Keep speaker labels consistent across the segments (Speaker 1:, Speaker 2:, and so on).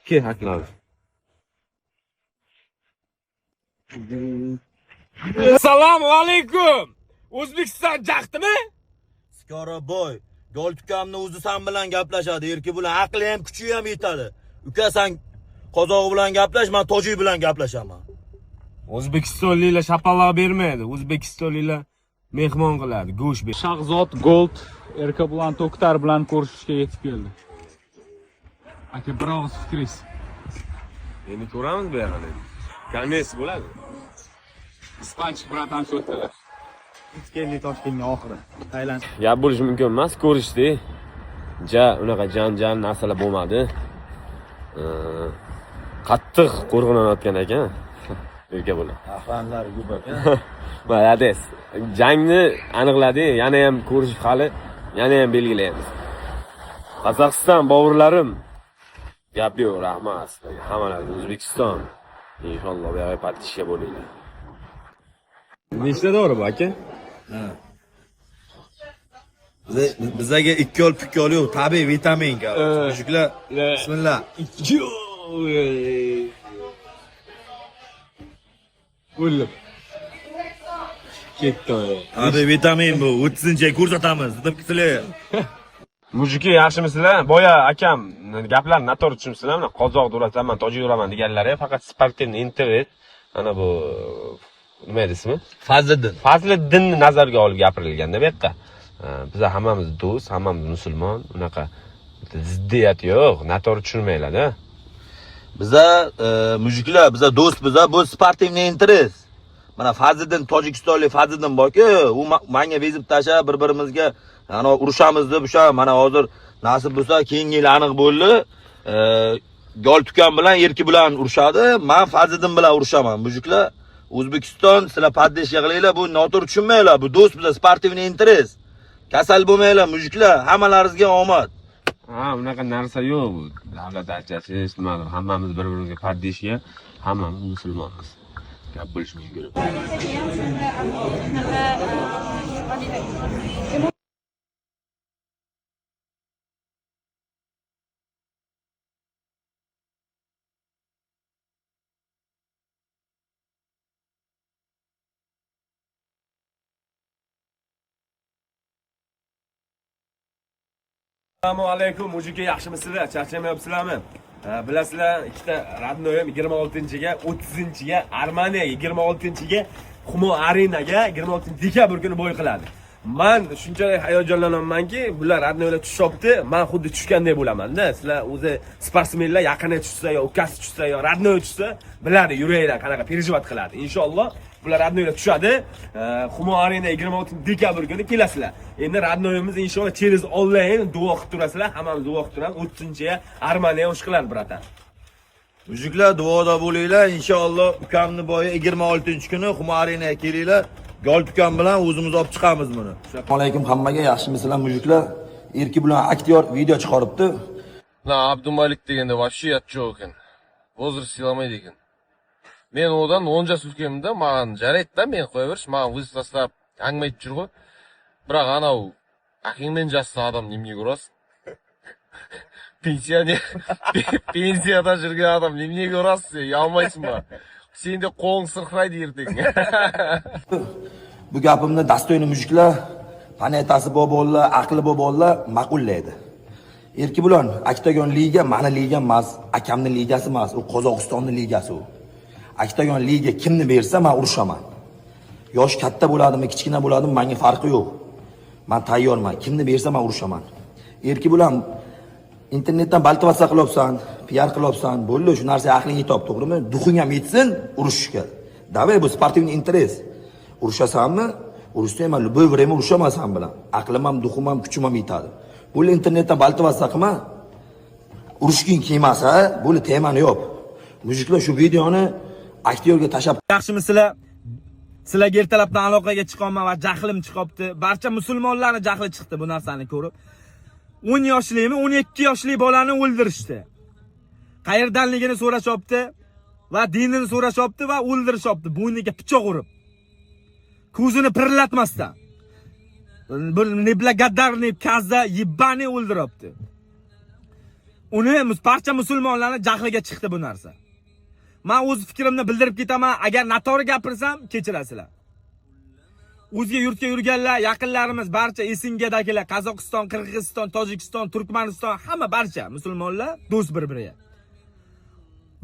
Speaker 1: Ke haklabi.
Speaker 2: Assalomu alaykum. O'zbekiston jaxtimi?
Speaker 3: Skoroboy, gol tukamni o'zi san bilan gaplashadi, erki bilan aqli ham kuchi ham yetadi. Uka san qozog'i bilan gaplash, men tojik bilan gaplashaman.
Speaker 2: O'zbekistonliklar shapaloq bermaydi. O'zbekistonliklar mehmon qiladi, go'sht beradi.
Speaker 4: Shahzod Gold Erkabulan To'ktar bilan ko'rishishga yetib keldi. Aka, bir og'iz fikringiz.
Speaker 2: Endi ko'ramiz bu yog'ini. Konvers bo'ladi.
Speaker 4: Ispanchik bratan shu yerdalar.
Speaker 5: Keldik Toshkentga oxiri. Tailand.
Speaker 2: Gap bo'lishi mumkin emas, ko'rishdik. Ja unaqa janjal narsalar bo'lmadi. Qattiq qo'rg'inlanayotgan ekan. Erkabulan.
Speaker 3: Ahvanlar ko'p ekan.
Speaker 2: Молодец. Jangni aniqladik, yana ham ko'rish hali, yana ham belgilaymiz. Qozog'iston bovurlarim. Gap yo'q, rahmat sizlarga. Hammalaringizga O'zbekiston. Inshaalloh bu yoqqa подписка bo'linglar. Nechta dori bu aka?
Speaker 3: Bizaga ikki yo'l pikki yo'q, tabiiy vitamin. Mushuklar, bismillah.
Speaker 2: O'ldim. Ketdi.
Speaker 3: Tabiiy vitamin bu, 30-ga ko'rsatamiz. Dedim sizlar.
Speaker 2: Mujiki yaxshimisizlar? Boya akam gaplarni noto'g'ri tushunibsizlar. Mana qozoq durasan, man tojik duraman deganlari faqat sportivniy internet. Ana bu nima edi ismi?
Speaker 3: Fazliddin.
Speaker 2: Fazliddinni nazarga olib gapirilganda bu yoqda. Biz hammamiz do'st, hammamiz musulmon, unaqa ziddiyat yo'q, noto'g'ri tushunmanglar-da.
Speaker 3: Biza mujiklar, biza do'st, biza bu sportivniy interes. Mana Fazliddin tojikistonlik Fazliddin borku, u manga vezib tashlab bir-birimizga ana urushamiz deb o'sha mana hozir nasib bo'lsa keyingi yil aniq bo'ldi. Gol tukan bilan Erki bilan urushadi. Men Fazliddin bilan urushaman. Mujiklar, O'zbekiston sizlar поддержка qilinglar, bu noto'g'ri tushunmanglar. Bu do'st biza sportivniy interes. Kasal bo'lmanglar mujiklar, hammalaringizga omad.
Speaker 2: Ha, unaqa narsa yo'q bu. Davlat ajrashish nimadir, hammamiz bir-birimizga поддержка, hammamiz musulmonmiz. Gap bo'lishi mumkin. Assalomu alaykum, mujika yaxshimisizlar? Charchamayapsizlarmi? Ha, bilasizlar, ikkita родноyim 26-ga, 30-ga Armaniyaga, 26-ga Humo Arenaga 26 dekabr kuni bo'y qiladi. Man shunchalik hayajonlanamanki, bular родноylar tushyapti, man xuddi tushgandek bo'laman-da. Sizlar o'zi sportsmenlar yaqini tushsa yo ukasi tushsa yo родной tushsa, biladi yuraklar qanaqa переживать qiladi. Inshaalloh bular родноylar tushadi. Humo Arena 26 dekabr kuni kelasizlar. Endi родноyimiz inshaalloh через onlayn duo qilib turasizlar. Hammamiz duo qilib turamiz. 30-ga Armaniya o'sh qiladi, bratan.
Speaker 3: Mujiklar duoda bo'linglar. Inshaalloh ukamni boyi 26-kuni Humo Arenaga kelinglar. Gol tukan bilan o'zimiz olib chiqamiz buni. Assalomu alaykum hammaga, yaxshimisizlar mujiklar? Erki bilan aktyor video chiqaribdi.
Speaker 6: Мына Абдумалик дегенде вообще ұят жоқ екен. Возраст сыйламайды екен. Мен одан 10 жас үлкенмін да, маған жарайды да, мен қоя берші, маған вызов тастап әңгіме айтып жүр ғой. Бірақ анау әкеңмен жасты адам неменеге ұрасың? Пенсионер, пенсияда жүрген адам неменеге ұрасың сен, ұялмайсың ба? Сен де қолың сырқырайды ертең.
Speaker 3: Bu gapimni достойный mujiklar, planetasi bor bolalar, aqli bor bolalar ma'qullaydi. Erki bilan Oktagon liga mani ligam emas, akamni ligasi emas, u Qozog'istonni ligasi u. Oktagon liga kimni bersa men urushaman. Yosh katta bo'ladimi, kichkina bo'ladimi, menga farqi yo'q. Men tayyorman. Kimni bersa men urushaman. Erki bilan internetdan baltavasa qilyapsan, PR qilyapsan, bo'ldi, shu narsaga aqling yetib, to'g'rimi? Дух ing ham yetsin urushishga. Давай, bu спортивный интерес. Urushasanmi? Urushsang man любой время urushaman san bilan. Aqlim ham, дух im ham, kuchim ham yetadi. Bo'ldi, internetdan baltavasa qilma. Urushging kelmasa, bo'ldi, temani yop. Mujiklar shu videoni aktyorga tashlab
Speaker 5: Yaxshimisizlar? Sizlarga ertalabdan aloqaga chiqolman va jahlim chiqibdi. Barcha musulmonlarni jahli chiqdi bu narsani ko'rib. 10 yoshlimi, 12 yoshli bolani o'ldirishdi. Qayerdanligini so'rashyapti va dinini so'rashyapti va o'ldirishyapti bo'yniga pichoq urib. Ko'zini pirlatmasdan. Bir неблагодарный коза ебаный o'ldiribdi. Uni barcha musulmonlarni jahliga chiqdi bu narsa. Men o'z fikrimni bildirib ketaman. Agar noto'g'ri gapirsam, kechirasizlar. O'zga yurtga yurganlar, yaqinlarimiz barcha SNGdagilar, Qozog'iston, Qirg'iziston, Tojikiston, Turkmaniston, hamma barcha musulmonlar do'st bir-biriga.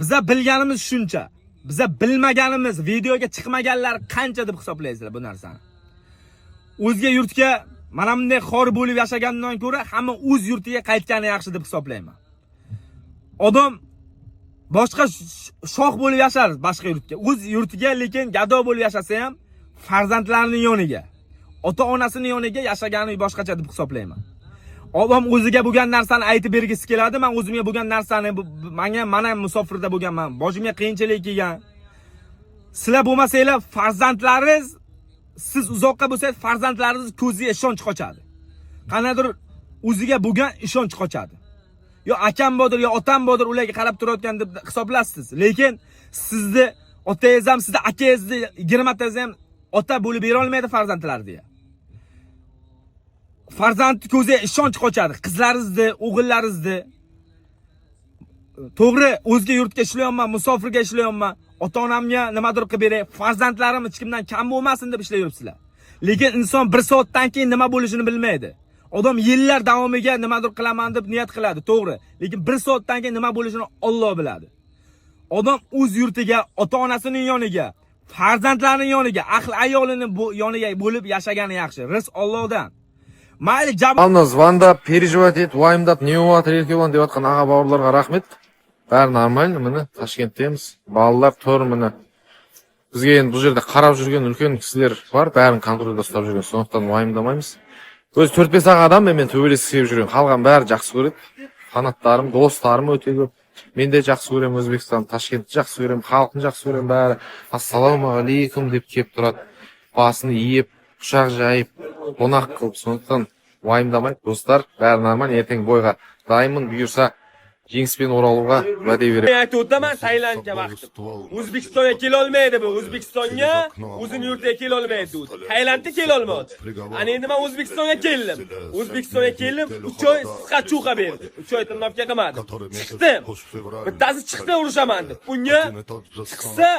Speaker 5: Biza bilganimiz shuncha. Biza bilmaganimiz, videoga chiqmaganlar qancha deb hisoblaysizlar bu narsani? O'zga yurtga mana bunday xor bo'lib yashagandan ko'ra hamma o'z yurtiga qaytgani yaxshi deb hisoblayman. Odam boshqa shoh bo'lib yashar boshqa yurtga. O'z yurtiga lekin gado bo'lib yashasa ham farzandlarining yoniga, ota-onasining yoniga yashagani boshqacha deb hisoblayman. Odam o'ziga bo'lgan narsani aytib bergisi keladi. Men o'zimga bo'lgan narsani menga mana musofirda bo'lganman. Boshimga qiyinchilik kelgan. Sizlar bo'lmasanglar, farzandlaringiz, siz uzoqqa bo'lsangiz, farzandlaringiz ko'ziga ishonch qochadi. Qandaydir o'ziga bo'lgan ishonch qochadi. Yo akam bordir, yo otam bordir, ularga qarab turayotgan deb hisoblasiz. Lekin sizni otangiz ham, sizni akangizni 20 tangiz ham ota bo'lib bera olmaydi farzandlariga. Farzandni ko'ziga ishonch qochadi. Qizlaringizni, o'g'illaringizni. To'g'ri, o'zga yurtga ishlayapman, musofirga ishlayapman. Ota-onamga nimadir qilib beray, farzandlarim hech kimdan kam bo'lmasin deb ishlayapsizlar. Lekin inson bir soatdan keyin nima bo'lishini bilmaydi. Odam yillar davomiga nimadir qilaman deb niyat qiladi, to'g'ri. Lekin bir soatdan keyin nima bo'lishini Alloh biladi. Odam o'z yurtiga, ota-onasining yoniga, farzandlarining yoniga, ahli ayolini yoniga bo'lib yashagani yaxshi. Rizq Allohdan. Mayli jabr
Speaker 6: Ал мына звондап, переживать етіп, уайымдап, не болып жатыр, Еркебұлан деп жатқан аға бауырларға рахмет. Бәрі нормально, міне, Ташкенттеміз. Балалар тұр, міне. Бізге енді бұл жерде қарап жүрген үлкен кісілер бар, бәрін контрольда ұстап жүрген, сондықтан уайымдамаймыз. Өзі төрт бес ақ адам мен төбелескісі келіп жүрген, қалған бәрі жақсы көреді. Фанаттарым, достарым өте көп. Мен де жақсы көремін Өзбекстан, Ташкентті жақсы көремін, халқын жақсы көремін, бәрі ассалаумағалейкум деп келіп тұрады. Басын иіп, құшақ жайып, қонақ қылып, сондықтан уайымдамайды достар, бәрі нормально, ертең бойға дайынмын, бұйырса жеңіспен оралуға уәде беремін.
Speaker 2: Men aytib o'taman, Tailandga vaqtim. O'zbekistonga kela olmaydi bu. O'zbekistonga, o'zini yurtiga kela olmaydi u. Tailandga kela olmadi. Ana endi men O'zbekistonga keldim. O'zbekistonga keldim, 3 oy схочуха berdi. 3 oy тренировка qilmadim. Chiqdim. Bittasi chiqdi urushaman deb. Bunga chiqsa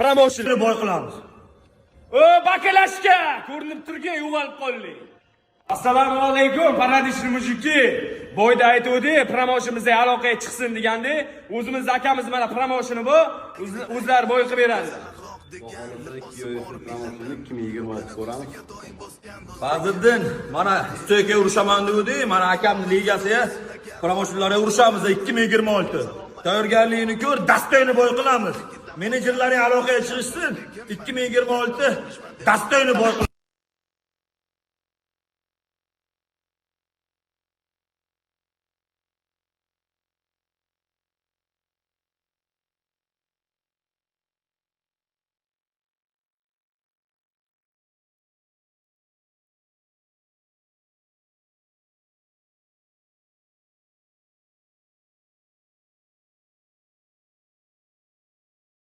Speaker 2: promotion
Speaker 3: Бой qilamiz.
Speaker 5: O, баклашка! Ko'rinib turgan, yo'qolib qoldik. Assalomu alaykum, порядочный мужики. Бой da aytuvdi, promotionimizga aloqaga chiqsin deganda, o'zimiz akamiz mana promotioni bu, o'zlari бой qilib beradi.
Speaker 1: 2026 ko'ramiz.
Speaker 3: Fazliddin, mana стойка urushaman degandi, mana akamning ligasiga promotionlarga urushamiz 2026. Tayyorgarligini ko'r, достойный бой qilamiz. Menejerlaring aloqaga chiqishsin. 2026 достойный бой qilamiz.